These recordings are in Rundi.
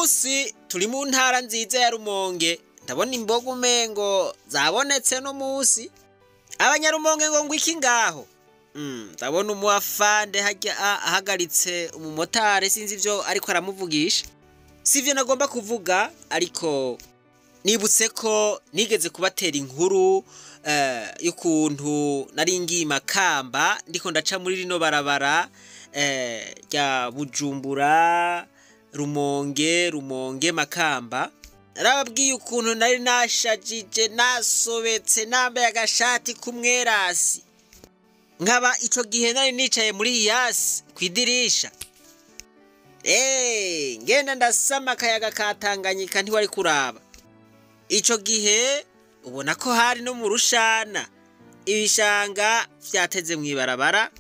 Munsi turi mu ntara nziza ya Rumonge. Ndabona imboga umengo zabonetse no munsi. Abanyarumonge ngo ngwiki ngaho. Ndabona umuafande hajya ahagaritse umumotari, sinzi ivyo ariko aramuvugisha. Sivyo nagomba kuvuga, ariko nibutse ko nigeze kubatera inkuru y'ukuntu nari ngiye Makamba, ndiko ndaca muri rino barabara rya Bujumbura Rumonge, Rumonge Makamba. Narababwiye ukuntu nari nashajije, nasobetse, nambaye agashati k'umwerasi, nkaba ico gihe nari nicaye muri Hiace kw'idirisha. Ngenda ndasama akayaga ka Tanganyika, ntiwari kuraba. Ico gihe ubona ko hari no mu rushana, ibishanga vyateze mw'ibarabara,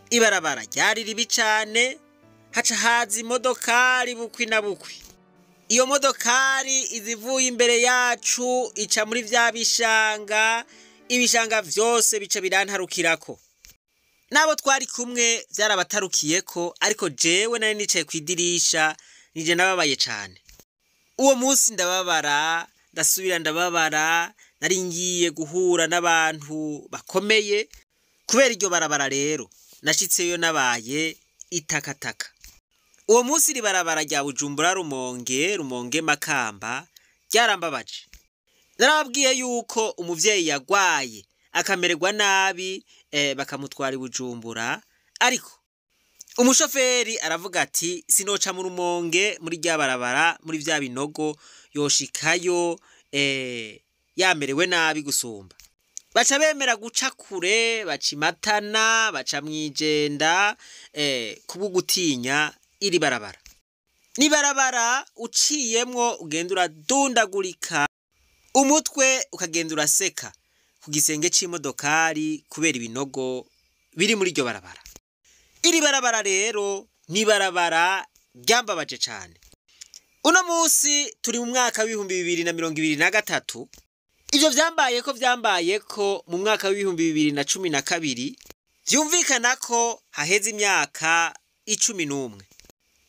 ibarabara ryari ribi cane, haca haza imodokari bukwi na bukwi. Iyo modokari izivuye imbere yacu ica muri vya bishanga, ibishanga vyose bica birantarukirako. Nabo twari kumwe vyarabatarukiyeko, ariko jewe nari nicaye kw'idirisha, nije nababaye cane. Uwo munsi ndababara, ndasubira ndababara, nari ngiye guhura n'abantu bakomeye. Kubera iryo barabara rero nashitseyo nabaye itakataka. Uwo munsi iri barabara rya Bujumbura Rumonge, Rumonge Makamba ryarambabaje. Narababwiye yuko umuvyeyi yagwaye akamererwa nabi, bakamutwara i Bujumbura, ariko umushoferi aravuga ati sinoca mu Rumonge muri rya barabara muri vya binogo, yoshikayo yamerewe nabi gusumba. Baca bemera guca kure, baca Imatana, baca mw'Ijenda, kubwo gutinya iri barabara. Ni barabara uciyemwo ugenda uradundagurika, umutwe ukagenda uraseka ku gisenge c'imodokari kubera ibinogo biri muri iryo barabara. Iri barabara rero ni barabara ryambabaje cane. Uno munsi turi mu mwaka w'2023. Ivyo vyambayeko vyambayeko mu mwaka w'2012, vyumvikana ko haheze imyaka 11.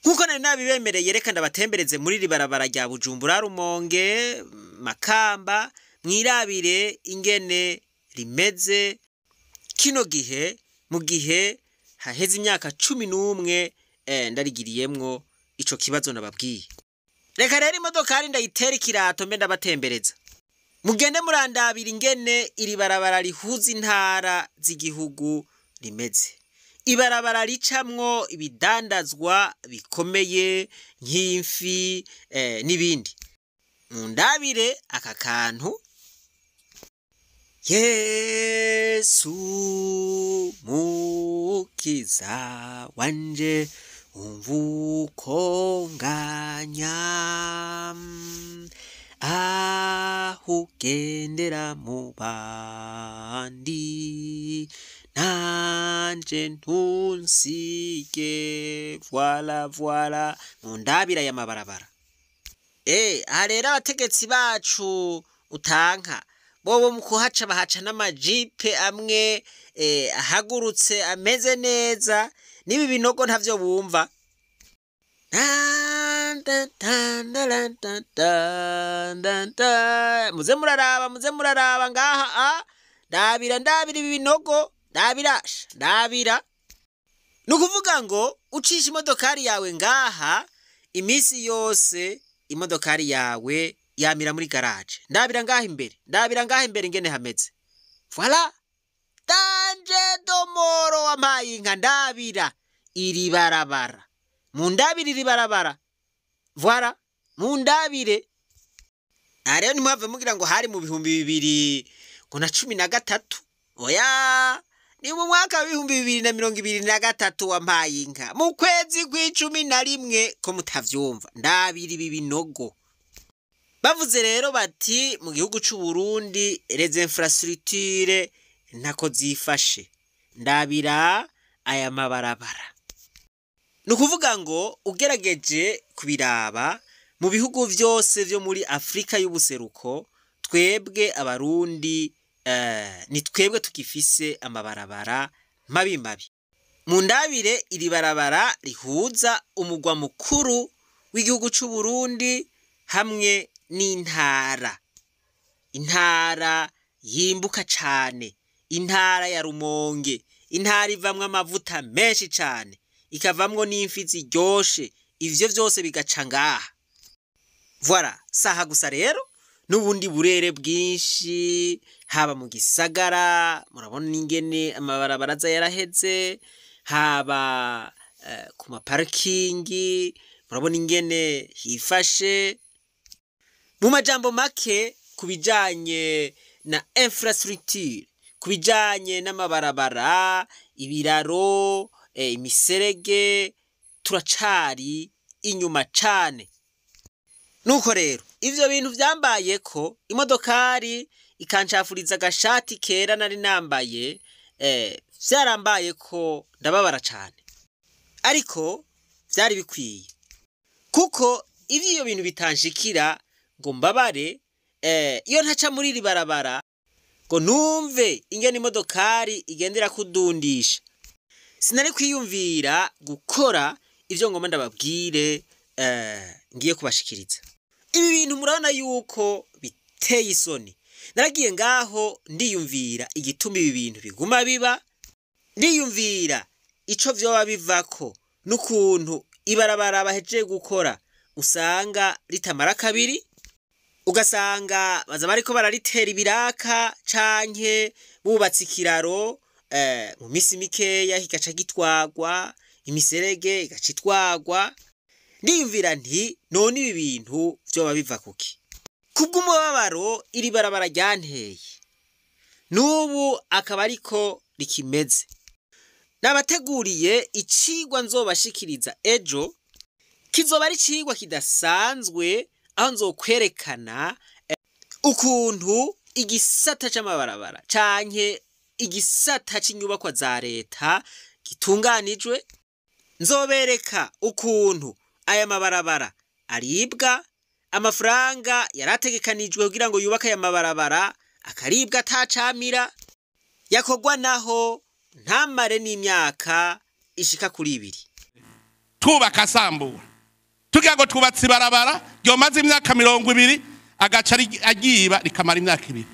Nkuko nari nabibemereye, reka ndabatembereze muri iri barabara rya Bujumbura Rumonge Makamba, mwirabire ingene rimeze kino gihe, mu gihe haheze imyaka 11, ndarigiriyemwo ico kibazo nababwiye. Reka rero imodokari ndayitera ikirato mbe ndabatembereza, mugende murandabira ingene iri barabara rihuza intara z'igihugu rimeze. Ibarabara ricamwo ibidandazwa bikomeye nk'imfi, n'ibindi. Mundabire aka kantu. Yesu mukiza wanje, umva uko nganya, aho ugendera mu bandi nanje ntunsige. Voilà, voilà, mundabira aya mabarabara. Aha rero abategetsi bacu utanka bobo mu kuhaca bahaca n'amajipe amwe, ahagurutse ameze neza, n'ibi binogo ntavyo bumva. Muze muraraba, muze muraraba ngaha, a ndabira, ndabira ibi binogo, ndabira, ndabira. Ni ukuvuga ngo ucisha imodokari yawe ngaha, iminsi yose imodokari yawe yamira muri garage. Ndabira ngaha imbere, ndabira ngaha imbere ingene hameze. Voilà, danje domoro wampaye inka. Ndabira iri barabara, mundabire iri barabara. Voilà, mundabire. Aha rero ntimuhave mugira ngo hari mu 2013. Oya, ni mu mwaka w'2023 wampaye inka, mu kwezi kw'11. Ko mutavyumva? Ndabira ibi binogo. Bavuze rero bati mu gihugu c'u Burundi les infrastructures ntako zifashe. Ndabira aya mabarabara. Ni ukuvuga ngo ugerageje kubiraba mu bihugu vyose vyo muri Afrika y'ubuseruko, twebwe Abarundi ni twebwe tugifise amabarabara mabi mabi. Mundabire iri barabara rihuza umugwa mukuru. w'igihugu c'u Burundi hamwe n'intara. Intara yimbuka cane, intara ya Rumonge, intara ivamwo amavuta menshi cane, ikavamwo n'imfi ziryoshe, ivyo vyose bigaca ngaha. Voilà, saha gusa rero n'ubundi burere bwinshi haba mu gisagara murabona ingene amabarabara aza yaraheze, haba ku maparikingi murabona ingene hifashe. Mu majambo make ku bijanye na infrastructure, ku bijanye n'amabarabara, ibiraro, imiserege, turacari inyuma cane. Nuko rero ivyo bintu vyambayeko imodokari ikancafuriza agashati kera nari nambaye, vyarambayeko ndababara cane, ariko vyari bikwiye kuko ivyo iyo bintu bitanshikira ngo mbabare, iyo ntaca muri iri barabara ngo numve ingene imodokari igendera kudundisha, sinari kwiyumvira gukora ivyo ngomba ndababwire, ngiye kubashikiriza. Ibi bintu murabona yuko biteye isoni. Naragiye ngaho ndiyumvira igituma ibi bintu biguma biba, ndiyumvira ico vyoba bivako n'ukuntu ibarabara bahejeje gukora usanga ritamara kabiri, ugasanga baza bariko bararitera ibiraka canke bubatse ikiraro, mu misi mikeya kigaca gitwagwa, imiserege igaca itwagwa. Ndiyumvira nti none ibi bintu vyoba biva kuki? Kubw'umubabaro iri barabara ryanteye, n'ubu akaba ariko rikimeze. Nabateguriye icigwa nzobashikiriza ejo, kizoba ari icigwa kidasanzwe aho nzokwerekana ukuntu igisata c'amabarabara canke igisata c'inyubakwa za leta gitunganijwe. Nzobereka ukuntu aya mabarabara aribwa, amafaranga yarategekanijwe kugira ngo yubake aya mabarabara akaribwa atacamira, yakorwa naho ntamare n'imyaka ishika kuri ibiri. Twubaka sambura tugira ngo twubatse ibarabara ryomaze imyaka 20 agaca agiba rikamara imyaka 2.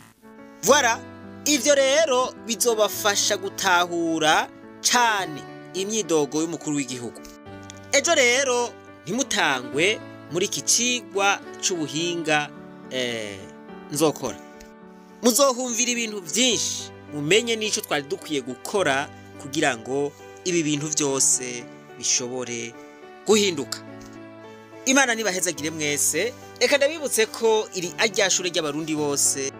Voilà, ivyo rero bizobafasha gutahura cane imyidogo y'umukuru w'igihugu. Ejo rero ntimutangwe muri iki cigwa c'ubuhinga nzokora. Muzohumvira ibintu vyinshi, mumenye n'ico twari dukwiye gukora kugira ngo ibi bintu vyose bishobore guhinduka. Imana nibahezagire mwese. Reka ndabibutse ko iri arya shure ry'abarundi bose,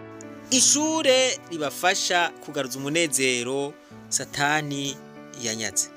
ishure ribafasha kugaruza umunezero satani yanyaze.